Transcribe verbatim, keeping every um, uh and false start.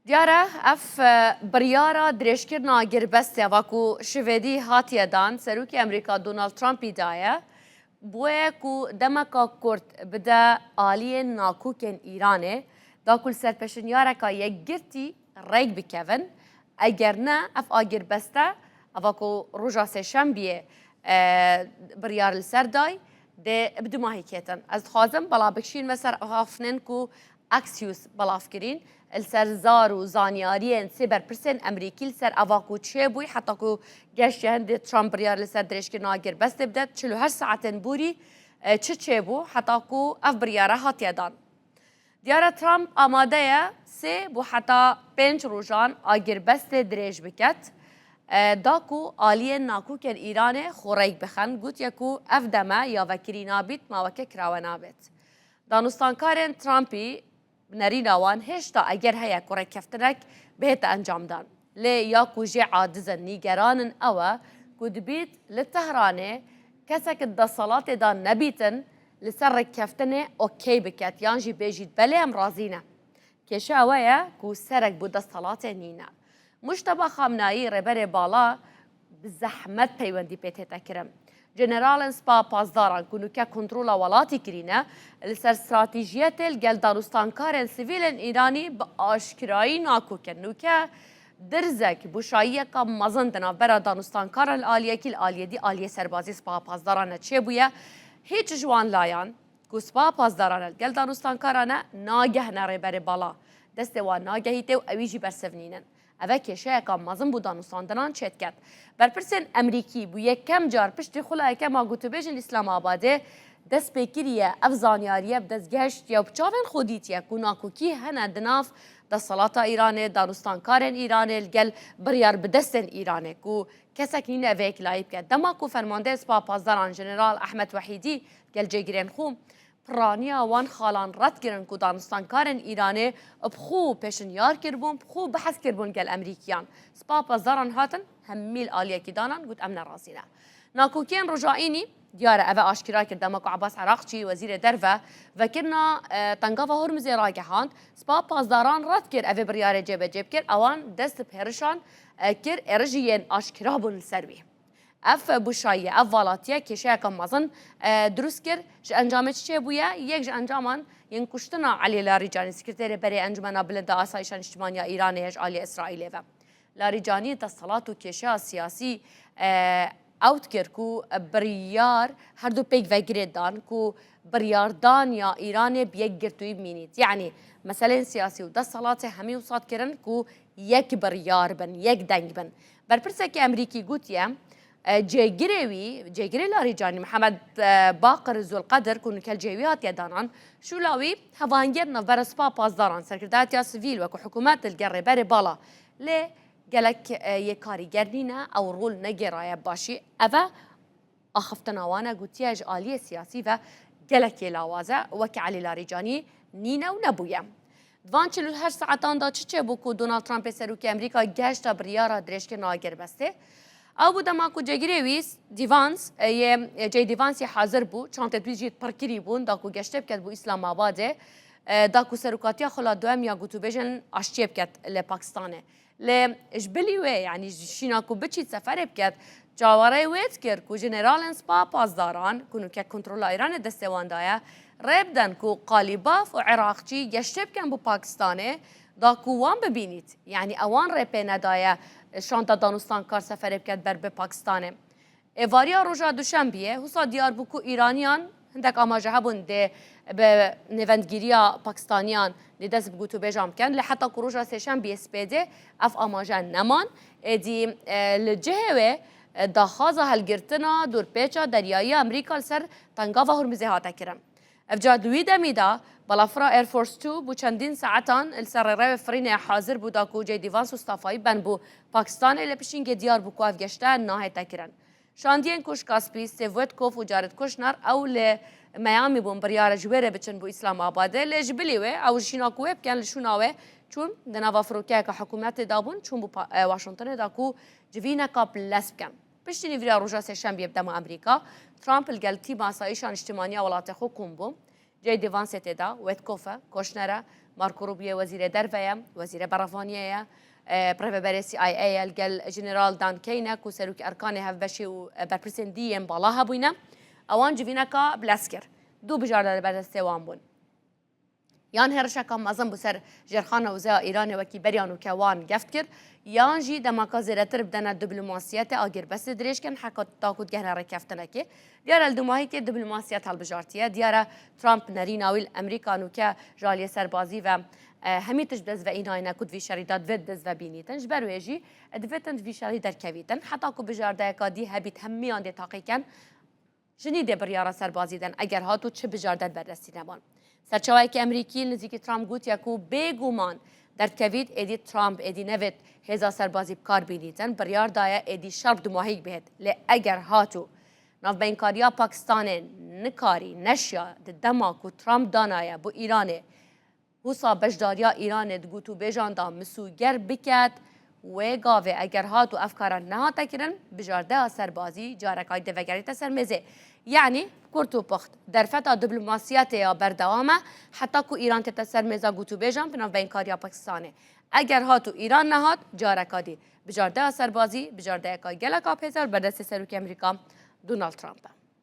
Diyar e, ev, e, biryara dirêjkirina agirbestê ava ku şivedî hatiye dan, Serokê Amerîka Donald Trumpî daye, bûye ku demeka kurt bide aliyên nakokên Îranê, da ku li ser pêşinyareka yekgirtî rêk bikevin, eger ne ev agirbeste, ava ku roja sêşembiyê, e, biryar li ser day, dê bi dumahî kêtin. Ez dixwazim bela bikişînme ser axaftinên ku Axios belav kirîn, li ser zar û zanyariyên sê berpirsên Amerîkî li ser ava ku çêbûyî, heta ku geştiye hindê Trump biryar li ser dirêjkirina agirbestê bide, çil û heşt saetên borî, e, çi çêbû, heta ku ev biryare hatiye dan. Diyar e Trump amade ye sê bo heta pênc rojan agirbestê dirêj biket, e, da ku aliyên nakokên Îranê xwe rêk bixin, gotiye ku ev deme ya vekirî nabît, ma weke kirawe nabêt. Danûstankarên Trumpî bi nerîna wan hêşta eger heye ku rêkeftinek bihête encamdan. Lê ya ku jê aciz in, nîgeran in ew e ku dibît li Tehranê kesek di desthilatê de nebîtin li ser rêkeftinê okey biket yan jî bêjît belê em razî ne. Kêşe ew e ku serek bo desthilatê nîne. Mujteba Xamnayî rêberê bala bi zehmet peywendî pê tête kirin. Jeneralên Spa Pasdaran ku nûke kontrola welatî kirîne, li ser stratejiyetê li gel danûstankarên sivîlên Îranî bi aşkirayî nakok in. Nûke dirzek, boşayiyeka mezin di navbera danûstankaran li aliyekî, li aliyê dî aliyê serbazî Spa Pasdaran de çêbûye. Hîç ji wan layan ku Spa Pasdaran e li gel danûstankaran e, nagehne rêberê bala. Destê wan nagehîtê û ewî jî bersiv nînin. Ev e kêşeyeka mezin bo danûstandinan çêdiket. Berpirsên Amerîkî bo yekem car piştî xula yekema gotûbêjên Îslamabadê dest pê kiriye ev zanyariye bi dest gihiştiye û bi çavên xwe dîtiye ku nakokî hene di nav desthilata Îranê, danûstankarên Îranê li gel biryar bi destên Îranê ku kesek nîne vê yekî layî bike. Dema ku fermandeyê Spa Pasdaran Jeneral Ehmed Wehîdî gel cêgirên xwe piraniya wan xalan red kirin ku danûstankarên Îranê bi xwe pêşinyar kiribûn, bi xwe behs kiribûn gel Amerîkiyan. Spa Pasdaran hatin hemî li aliyekî danan, got em nerazî ne. Nakokiyên Roja Înî diyar e, ev e aşkera kir dema ku Ebas Eraqçî, wezîrê derve, vekirina, e, Tengava Hormuzê ragehand, Spa Pasdaran red kir ev ê biryarê cêbecê bikir, ewan dest bi hêrişan, e, kir, êrişî yên aşkera bûn li ser wî. Ev boşayiye, ev valatiye kêşeyeke mezin, e, dirust kir. Ji encamê çi çêbûye? Yek ji encaman yên kuştina Elî Larîcanî, Sekreterê Berê Encûmena Bilind a Asayîşa Niştimanî ya Îranê ye ji aliyê Îsraîlê ve. Larîcanî desthilat û kêşeya siyasî, e, ew dikir ku biryar her du pêk vegirê dan ku biryardaniya Îranê bi yekgirtûyî bimînît. Yanî meselên siyasî û desthilatê hemî wisa dikirin ku yek biryar bin, yek deng bin. Berpirsekî Amerîkî gotiye, e, cêgirê wî, cêgirê Larîcanî Mihemed, e, Baqir Zulqedir ku nûke li cihê wî hatiye danan, şûla wî hevangiyê di navbera Spa Pasdaran, serkirdayetiya sivîl wekû hikûmet li gel rêberê bala. Lê gelek, e, yê karîger nîne, ew rol negêraye bi başî. Ev e axiftina wan e, gotiye ji aliyê siyasî ve gelekî lawaz e, weke Elî Larîcanî nîne û nebûye. Di van çil û heşt saetan de çi çêbû ku Donald Trumpê serokê Amerîka gehişta biryara dirêjkirina agirbestê? Ew bû dema ku cêgirê wî Dîvans, e, yê, e, J D Vance hazir bû, çantê wî jî pir kirî bûn, da ku geştê biket bo Îslamabadê, e, da ku serokatiya xwe la duem ya gotûbêjên aştiyê biket li Pakistanê. Lê ji bilî wê, yanî ji şîna ku biçît seferê biket, çawareyê wê dikir ku jeneralên Spa Pasdaran, ku nûke kontrola Îranê destê wan de ye, rê bidin ku Qalîbaf û Iraqçî geştê bikin bo Pakistanê, da ku wan bibînît. Yanî ewan rê pê nedaye şanta danûstankar seferê biket ber bi Pakistanê. Êvariya roja Duşembiyê, husa diyar bû ku Îraniyan hindek amaje hebûn dê bi nêvendgiriya Pakistaniyan dê dest bi gotûbêjan bikin. Lê heta ku roja Sêşembiyê spêdê ev amaje neman. Êdî, e, li cihê wê, e, daxwaza hilgirtina dorpêça deryayî ya Amerîka li ser Tengava Hormuzê hate kirin. Evca di wî demî de balafira Air Force Two bû çendîn saetan li ser rêrewê firînê hazir bû da ku J D Vance û stafayî ben bo Pakistanê, lê piştîngê diyar bû ku ev geşte nahête kirin. Şandiyên Koşka Spî, Steve Witkoff û Jared Kushner ew li Miami bûn, biryare ji wê re biçin bo Îslamabadê, lê ji bilî wê ew ji şîna ku wê bikin li şûna wê çûn di nava firokeyeke hikûmetê de bûn, çûn bo Pa-, e, Washingtonê da ku civîneka bi lez bikin. Piştî nîvîra roja Sêşembiyê bi dema Amerîka, Trump li gel tîma Asayîşa Niştimanî ya welatê xwe kom bû. J D Vance tê de, Witkoff e, Kushner e, Marco Rubio wezîrê derve ye, wezîrê berevaniyê ye, e, birêveberê C I A ye, li gel General Dan Caine ku serokê erkanê hevbeşê û, e, berpirsên dî yên bala hebûyne. Ewan civîneka bilez kir. Du bijarte li ber destê wan bûn. Yan hêrişeka mezin bû ser jêrxana wizê ya Îranê wekî beriya nûke wan geft kir, yan jî demaka zêdetir bidene diplomasiyetê, agirbestê dirêj kin heta ku digehne rêkeftinekê. Diyar e li dumahîkê diplomasiyet hilbijartiye. Diyar e Trump nerîna wî li Amerîka nûke ji aliyê serbazî ve, e, hemî tişt bi dest ve înayne ku di vî şerî de divêt bi dest ve bînîtin. Ji ber wê jî, e, divêtin di vî şerî derkevîtin. Heta ku bijardeyeka dî hebît hemiyan dê taqî ken. Ji nî dê biryara serbazî den eger hat û çi bijarde li ber destî neman. Serçaweyeke Amerîkî li nizîkî Trump gotiye ku bêguman derdikevît êdî Trump êdî nevêt hêza serbazî bi kar bînîtin, biryar daye êdî şer bi dumahîk bihêt. Lê eger hat û navbeynkariya Pakistanê nikarî, neşiya di dema ku Trump danaye bo Îranê wisa beşdariya Îranê di gotûbêjan de misûger biket, wê gavê eger hat û ev kara nehate kirin, bijardeya serbazî careka dî vegerîte ser mêzê. Yanî, kurt û puxt, derfeta diplomasiyetê ya berdewam e, heta ku Îran tête ser mêza gotûbêjan bi navbeynkariya Pakistanê. Eger hat û Îran nehat, careka dî bijardeya serbazî, bijardeyeka gelek apêzer li ber destê serokê Amerîka Donald Trump e.